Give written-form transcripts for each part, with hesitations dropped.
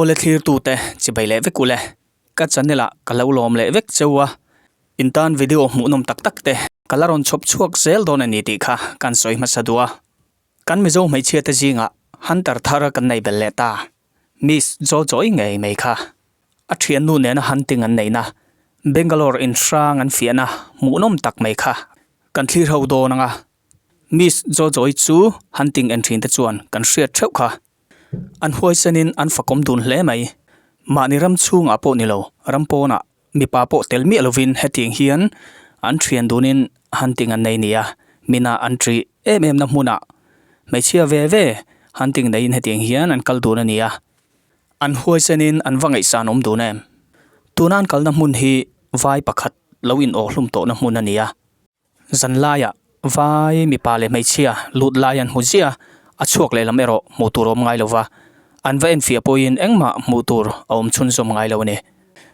Awle thlirtute chibai leh vek ule, ka channel ah ka lo lawm leh vek cheu a, in tan video hmuhnawm tak tak te ka la rawn chhawp chhuak zel dawn a ni tih kha kan sawi hmasa duh a. Kan Mizo hmeichhia te zingah Hunter thar kan nei belh leh ta, Miss Jojo-i ngei mai kha. A thiannu nena hunting an neihna, Bangalore in hrang an fiahna hmuhnawm tak mai kha kan thlir ho dawn ang a. Miss Jojo-i chu hunting en thin te chuan kan hriat theuh kha. An huaisenin an fakawm dun hle mai. Mahni ram chhungah pawh ni lo, ram pawnah mipa pawh tel miah lovin hetiang hian an thian dunin hunting an nei nia. Mina an ṭih em em na hmunah hmeichhia ve ve hunting neiin hetiang hian an kal dun a ni a. An huaisenin an va ngaihsan awm dun em. Tuna an kalna hmun hi vai pakhat lo inawhhlum tawhna hmun a ni a. Zan laiah vai mipa leh hmeichhia lut lai an hmu ziah a, a chhuak lehlam erawh hmuh tur a awm ngai lo va, an va enfiah pawhin engmah hmuh tur a awm chhunzawm ngai lo a ni.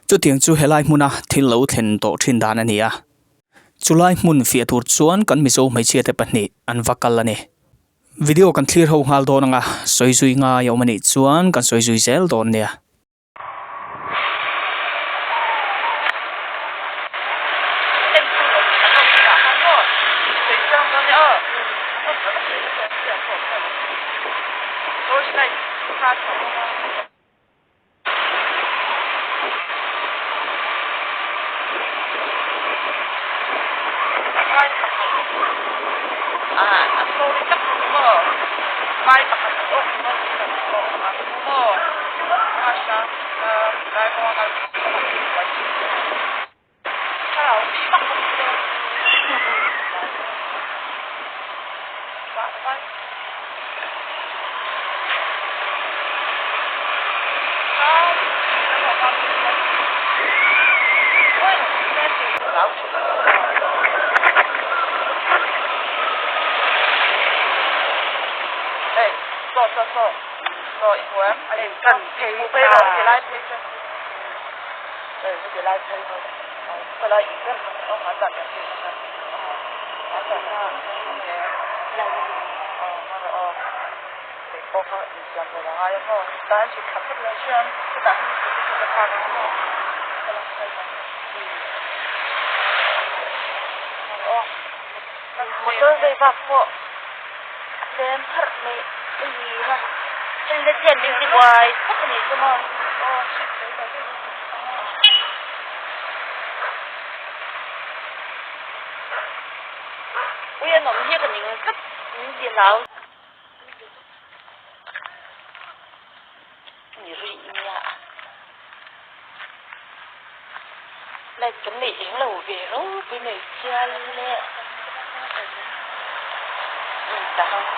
Chutiang chu helai hmuna thil lo thlen tawh thin dan a ni a, chulai hmun fiah tur chuan kan Mizo hmeichhia te pahnih an va kal a ni. Video kan thlir ho nghal dawn anga sawi zui ngai a awm a nih chuan kan sawi zui zel dawn nia. Motor vei vak pawh a tlem pharh mai a ni a heng te chian min ti buai khawp a nih chu maw. Ui an awm hi ka ning tlat min ti hlau. Ni rih nia a light kan neih eng lo ve ropui mai chial le um tah ang.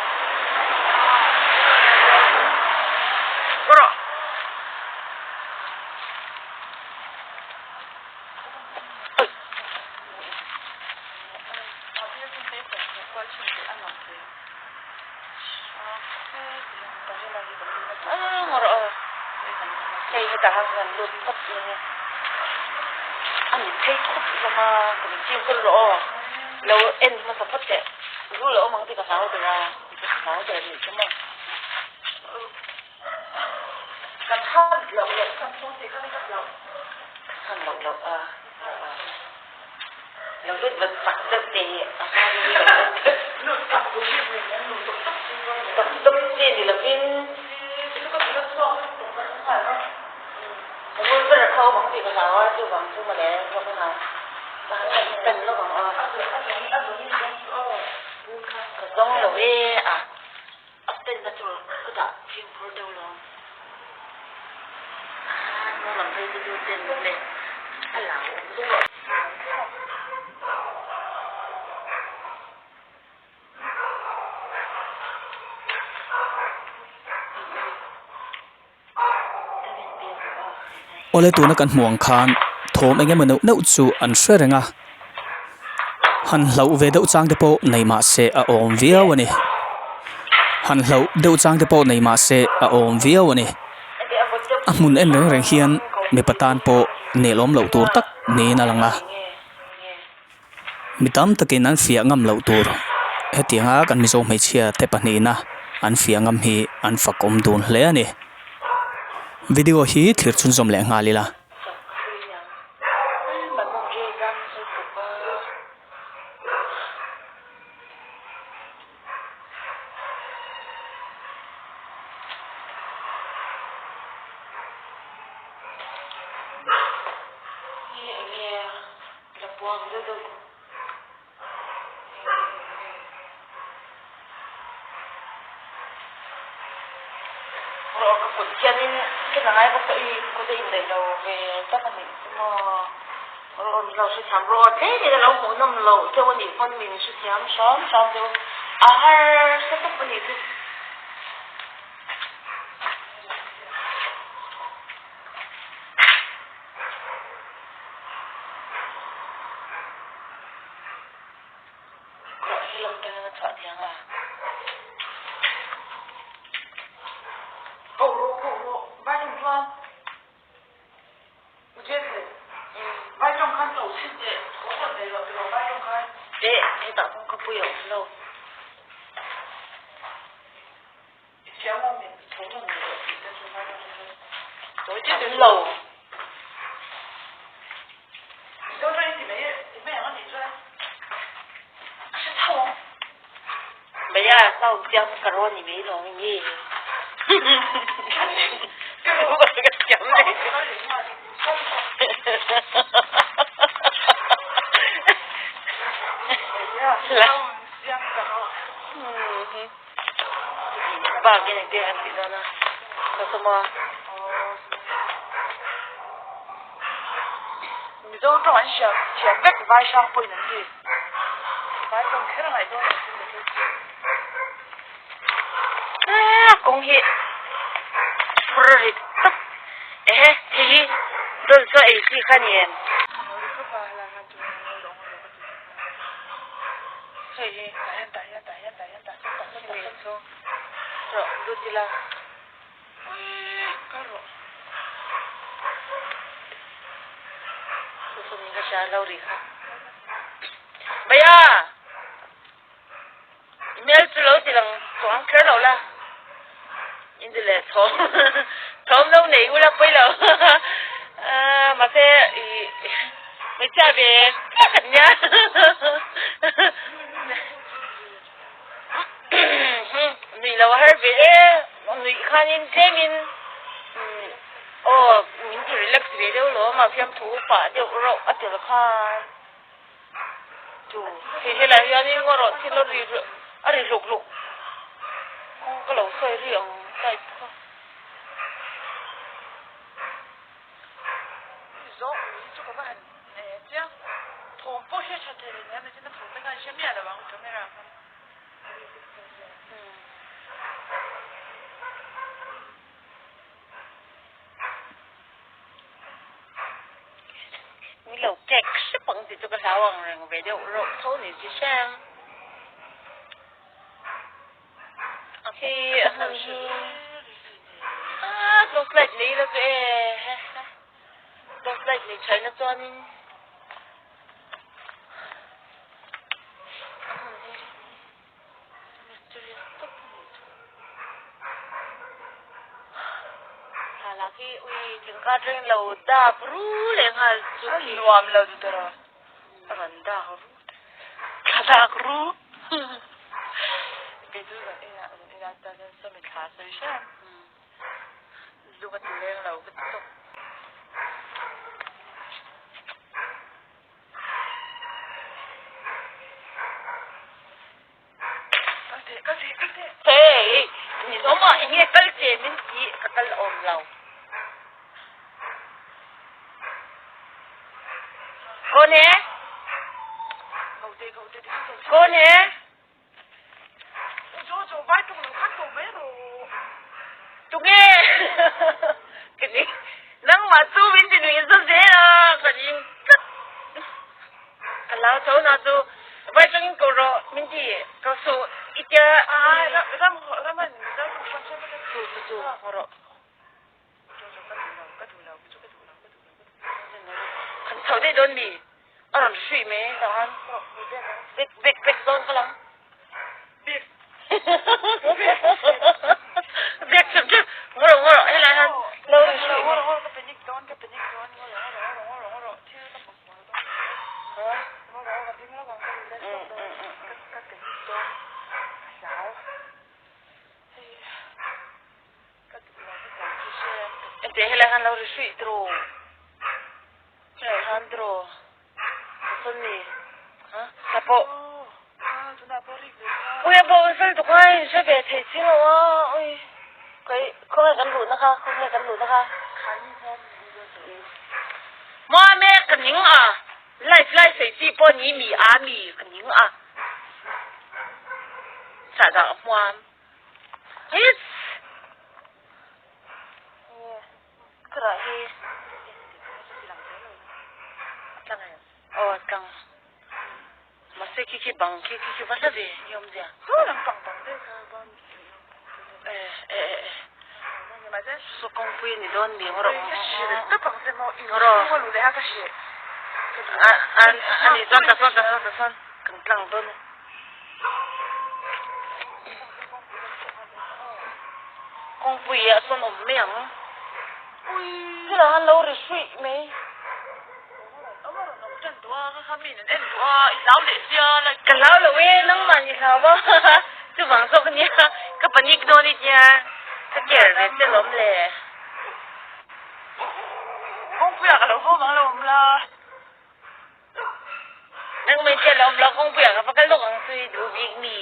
Hei hetah hian kan lut phawt mai a, a min phei khawp hlawm a, ka min chim kawlh rawh aw, lo en hmasa phawt teh, rul a awm ang tih ka hlau ber a, ka hlau ber anih chu maw. Kan han loh loh khan sawn tih kha ka hlau, han loh loh a. Lo lut vat chak deuh te hi a hma deuh hi lo lut chak duh bik mai an luh tawp tawp chi chuan tawp tawp chi ni lovin rul ber a kho ang tih ka hlau a chuvang chu mawle zawk a pen lawk ang aw ka zawng lo e a a pen na tur ka dah fimkhur deuh lo a hnung lam phei chu chu pen le a lau awm zawk a. Awle tuna kan hmuh ang khan thawm eng emaw neuh neuh chu an hre reng a han hlauh ve deuh chang te pawh nei mah se a awm viau a ni han hlauh deuh chang te pawh nei mah se a awm viau a ni a hmun en reng reng hian mipa tan pawh nelawm loh tur tak niin a lang a. Mi tam takin an fiah ngam loh tur hetianga kan Mizo hmeichhia te pahnihna an fiah ngam hi an fakawm dun hle a ni. Video hi thlir chhunzawm leh nghal ila. Rawh ka kut hianin ka la ngai bawk tawh i kut a indaih lo ve tak a nih chu maw. Rawh min lo hrethiam rawh tlem in a lo hmuh nawm loh deuh a nih pawn min hrethiam hram hram deuh a harsa tawp a nih chu. Rawh hi lam tangin a chhuah thiang a. Ko rawh ko rawh vai tawng chuan U Jesse vai tawng khan to chhin teh ko rawn nei rawh tiraw vai tawng khan. Teh hetah kawngka pui a awm lo. I thiam awm in tho rawn nei rawh tih te chu vai tawng khan tawi teh awm lo. Mizo tawng i ti mai ti mai ang a nih chuan. A hre tho ang. Baya sound chiang ka rawn ni mai lo nge. Ka thiam leh. Bak in engtin an tih dawn a ka sawm a. Mizo tawng an hriat thiam vek vai hrang pawhin an ti. Vai tawng kher a ngaih dawn lo chu ni. Ah kawng hi phur rit tawp ehe hei hi dawn chaw ei chi kha ni em. Hei hi rawh lut ila. Ka hria lo ri kha. Baya! Email chu lo ti lang chuang kher lo la. In ti leh thawm thawm lo nei ula pawi lo. Mahse i hmeichhia ve chiah kan nia. Nuih lo a har ve e, nuih khanin tlemin aw min ti relax ve deuh lo a fiamthu pah deuh rauh a tel khan chu hei helai hianin ngaw rawh thil a ri a ri hluk hluk ka lo sawi ri ang type kha. Zawk ui chu ka va han eh chiang thawm pawh hi a tha thei ania mihring a thawm te khan hre miah lo ang camera khan. Min lo kek hrep ang tih chu ka hlau ang reng ve deuh reuh tho ni chi hreng. Hei a hmun hi ah torch light nei ila chu e torch light nei thaina chuanin a hmun hi mysterious tawp a nih chu thlalak hi ui thingkar atangin lo dak ru leh nghal chu a nuam lo tiraw a rawn dak ru thlalak ru. Kei chu zan inah zan inah chuan chuan sawmi thla sawi hram lung a ti leng lo ka ti tawp. Kal teh kal teh kal teh. Hey ni zawm ah enge kal che min tih ka kal awm lo. Kawn e? Kawn e? Tunge? Ka ni nangmah chu min ti nuih za zel a ka ring tlat. Ka lau tho na chu vai tangin ko rawh min ti ka saw i tia. Chu chu chu haw rawh. Kan chho daih dawn mi a rawn hruih mai tah khan bek bek bek zawn ka lang bek chep chep ngaw rawh ngaw rawh helai hian lo ri. Enteh helai khan lo ri hruih tiraw helai khan tiraw sawn mi ha pawh ui a pawh fel tuk a in hre ve thei chiang lo a ui kei khawnge kan luhna kha khawnge kan luhna kha maw me ka ning a live lai sawi chi pawh ni mi a mi ka ning a chahdah a hmuam. Kawngpui ah sawn awm mai ang. Helai han lo ri hruih mai. Ka hlau lo e, nangmah ni hlau a, chuvang zawk ania ka panic dawn i tia ka care ve che lawm le. Kawngpui ah ka lo haw vang lo awm la. Nang mai chiah la awm lo kawngpui ah ka va kal lawk ang chu i duh bik mi.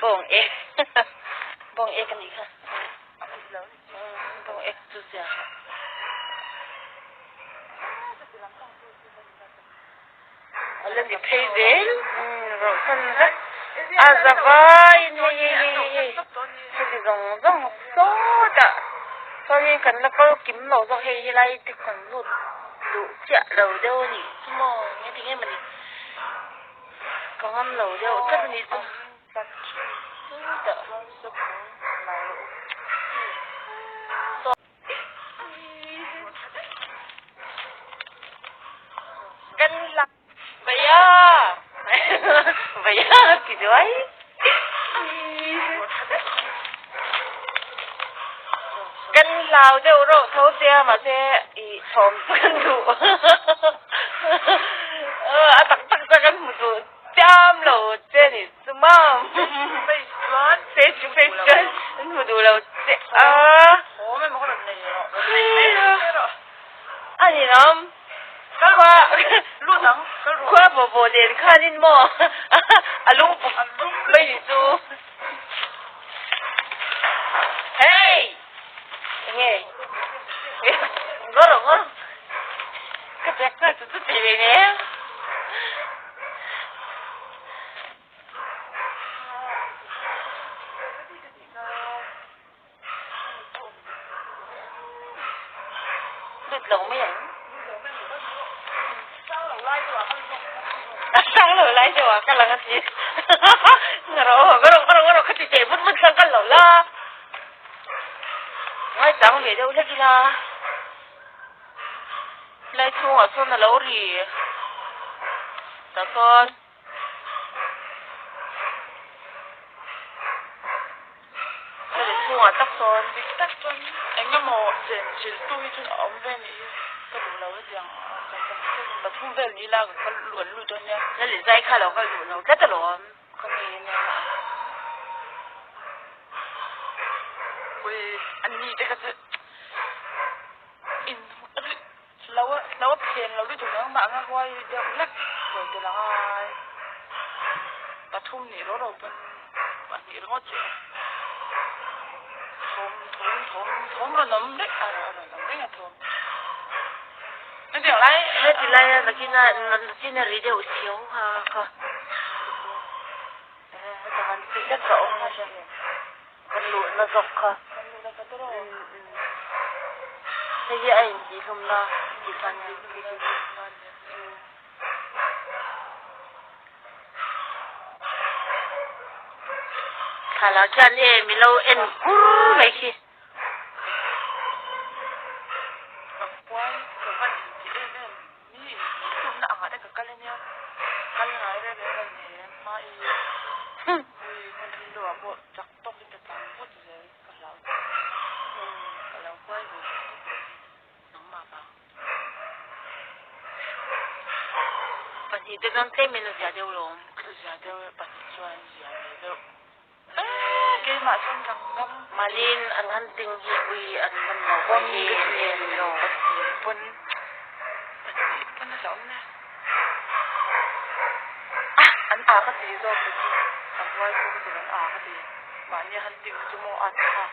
Bawng ek bawng ek a nih kha bawng ek chu zia A la ni phei zel rauhsan vek a za vaiin hei hei hei hei hei heti zawng zawng sawtah chuanin kan la kal kim lo zawk hei helai te kan lut duh chiah lo deuh a nih chu maw engati nge mawni ka ngam lo deuh tlat a nih chu chutah. Kan la Vaya Vaya ti duai Kan hlau deuh reuh tho che a mahse i thawm chu kan duh a tak tak chuan kan hmu duh chiam lo che ni chu maw Face to face chuan kan hmu duh lo che a. A ni ram khua khua bawh bawh nen khanin maw a lung puk mai ni chu hey enge ngaw rawh ngaw ka bag kha chu chu ti ve nen. Lut lo mai ang. A sang lo lai deuh a ka lang a ti. Nga rawh nga rawh nga rawh nga rawh ka ti teh vut vut khan kal lo la. Ngai chang ve deuh hlek ila. Lai chhungah sawn a lo ri. Tah sawn. Hemi chhungah tak sawn dik tak chuan eng emaw chen chiltu hi chuan a awm ve nih hi ka duh lo hetiang pathum vel ni ila ka kal an lut dawn nia. Lali zai kha lo kal duh lo tlat alawm ka mi nia mah. Ui an ni te kha chu in Lo a lo a phen lo lutuk ang mah anga huai deuh hlek sawi tel ang ai pathum nih rawh rawh pawn pahnih ringawt chu thawm thawm thawm thawm rawn awm reng a rawn awm reng a thawm hetiang lai heti lai a nakina nakina ri deuh siau ha kha heta han ti hlek a awm a Kan luhna zawk kha. Hei hi a intihhlumna tih kha nia. Thlalak khian e mi lo en kur mai khi. Tawk in ka tlan vut zel ka hlau ka lo. te chuan tlem in a zia deuh lawm. Zia deuh e, pahnih chuan zia ve deuh. Eee keimah chuan ka ngam. Malin an hunting hi ui an ngam lo pawh hi em lo. Pahnih pawn pahnih pawn a hlauhawm nia. An a ka ti zawk te chu an huai pawh ka ti lo an a ka ti. Mahni hunting chu maw a thlak.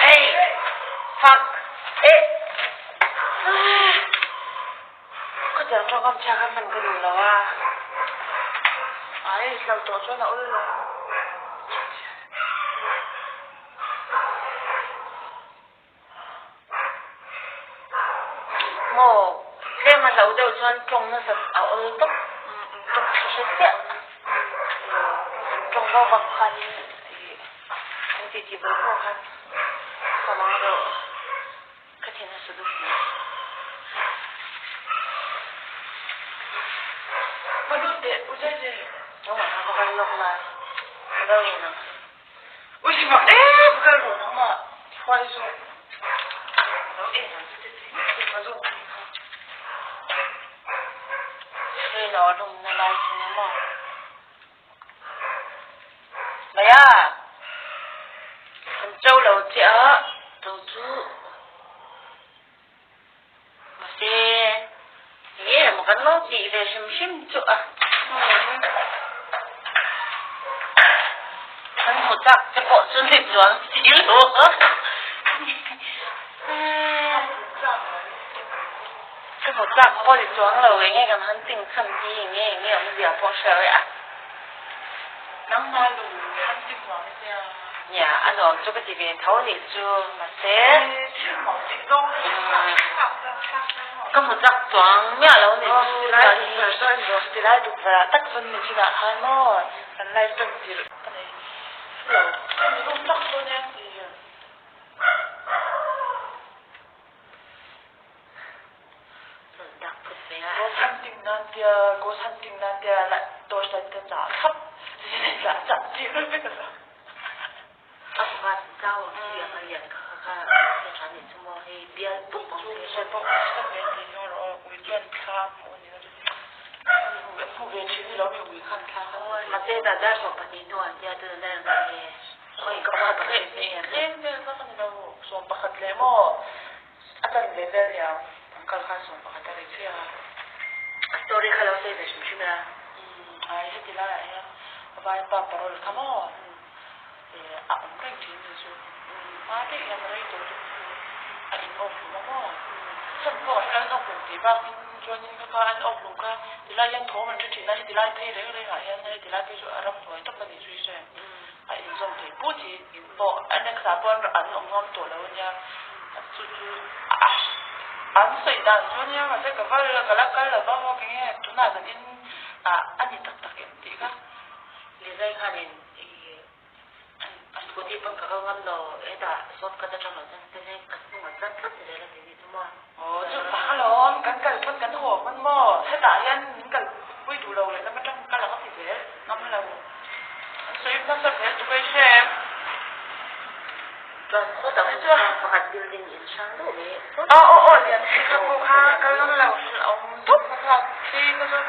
Hey! Fuck! Eh! Khawchang tawngkam chhia kha hman ka duh lo a. Ai, hlau tawh chuan a awl lo. Maw, tlem a hlau deuh chuan tawng nasat a awl tawp. Tawp thla hre chiah. Tawng vak vak khanin an titi bawr bawr khan ka mang deuh. Ka thin a su dup mai. Va lut teh u zai zai. Nangmah kha va kal lawk la, ka lo en ang. Ui si vak em va kal rawh nangmah huai zawk. Ka lo en ang chu ti ti va zawk ang kha. Hei lo a lumna lai chu ni maw. Maya! Kan cho lo che a, to chu mahse eng emaw kan lo tih ve hrim hrim chu a. Kan hmu chak te pawh chu ni chuang si lo. Ka hmu chak pawh ni chuang lo eng nge kan han ting chhan hi eng nge eng nge awmzia pawh hre reh a. Nangmah lu han ti nuam sia. Nia, a nuam chu ka ti ve tho nih chu mahse. Ka hmu chak chuang miah lo nih chu. Tilai tukverh saw en rawh, tilai tukverh ah tak chuan ni chinah khan maw kan live tan tirh ka nei lo. Hemi room tak saw nia ti. Ghost hunting nan tia ghost hunting nan tia la torch light ka chah thlap chah chah tir vek a lo. A pakhat zau ang chi ang a lian kha kha kha se tha nih chu maw hei bial puk ang chi chu pawh step ve ti zawng rawh aw ui chuan thla a hmuh a ni chu an hmu ve thin ni lo mi ui khan thla kha mahse dar dar 12 hnuah an tia tuna dar ang nge khawi ka pakhat leh tlem vel vak a ni lo 11 leh maw A chan ve vel niang, an kal khan 11 a ri chiah a. A story kha lo sawi ve hrim hrim ila. Umm ai heti laiah hian vaipa parol kha maw eh a awm reng thin ni chu hma daih hian rei tawh chu a in awk hlum a maw chhan pawh hi an awk hlum tih bakin chuanin kha kha an awk hlum kha tilai hian thawm an hre thin a heti lai phei reng reng ah hian heti lai phei chu a ramhnuai tawp a ni chu i hre a inzawm thei put hi. Pawh a next ah pawh an awm ngam tawh lo ania chu chu an sawi dan chu ania mahse ka va ka la kal lo va maw keng nge tunah zan in ah a ni tak tak em tih kha. Lizai khanin ih scooty pawn ka kal ngam lo hetah shortcut atang lo chuan heti hian ka hnungah chuan tlat zel a ti nih chu maw. Aw chu pa alawm kan kal pawn kan haw pawn maw hetah hian min kal pui duh lo leh lam atang kal ang a ti zel ngam lo an sawi hmasa zel tuk a i hre em. Chuan khaw tak chu pakhat building in hrang deuh mai aw aw aw lian thei kha pawh kha kal ngam lo a awm tawp kha kha khi kha chu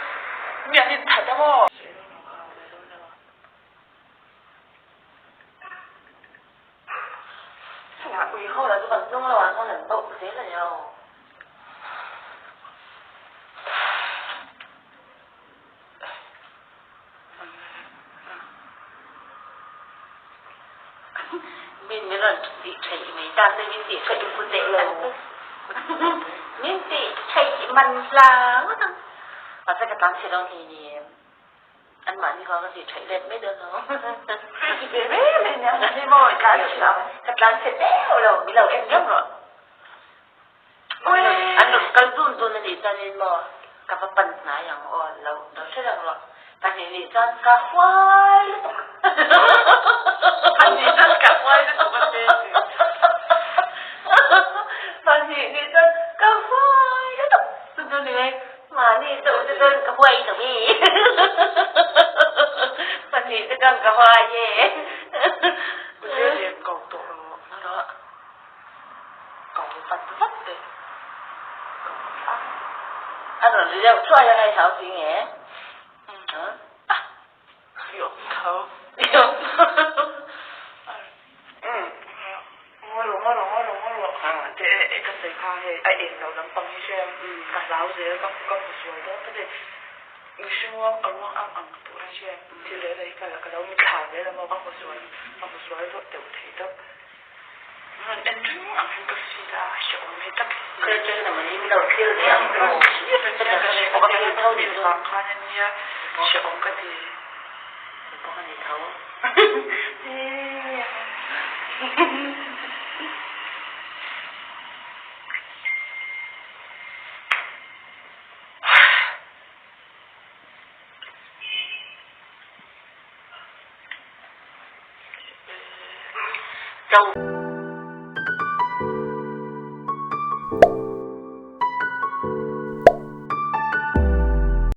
mi an inthat a maw. Ui ho lah chu kan hnung lo ah chuan an bauh zel a ni lo. Min min rawn tih theih mai ta se min tih theih pu teh lo. Min tih theih man hla ngawt ang. Mahse ka tlang chhe dawn hlei ni em. An mahni kha ka tih theih let mai dawn lo. Ti ve mai mai nia ni maw i tlan chhe ang. Ka tlan chhe deuh lo mi lo en reng rawh. An rawn kal dun dun a nih chuanin maw ka va pan hnai ang aw lo lo hre reng rawh. Pahnih nih chuan ka huai lutuk. Pahnih chuan ka huai lutuk a che ti. Pahnih nih chuan ka huai lutuk chu chu ni mai. vat vat teh. A rawn ri deuh thuai a ngaihau si nge? I awm tho. I awm tho. Ngawi rawh, ngawi rawh, ngawi rawh, ngawi rawh. Teh e, ka sawi kha hei a eng lo lampang hi hria ka hlau zel ka ka hmu sual dawn ta teh. Mihring ruang a ruang ang ang tawh hi hria thil reh reh hi ka lo mithla zel a maw ka hmu sual ka hmu sual deuh deuh thei deuh. Rawn en reng ang hian ka feel a, hrehawm hei tak hi si. Khawi atangin a mahni min lo thlir ve ang aw. Ka feel tho ni vang khan a nia hrehawm ka ti. Kei pawh ka ni tho. Cho.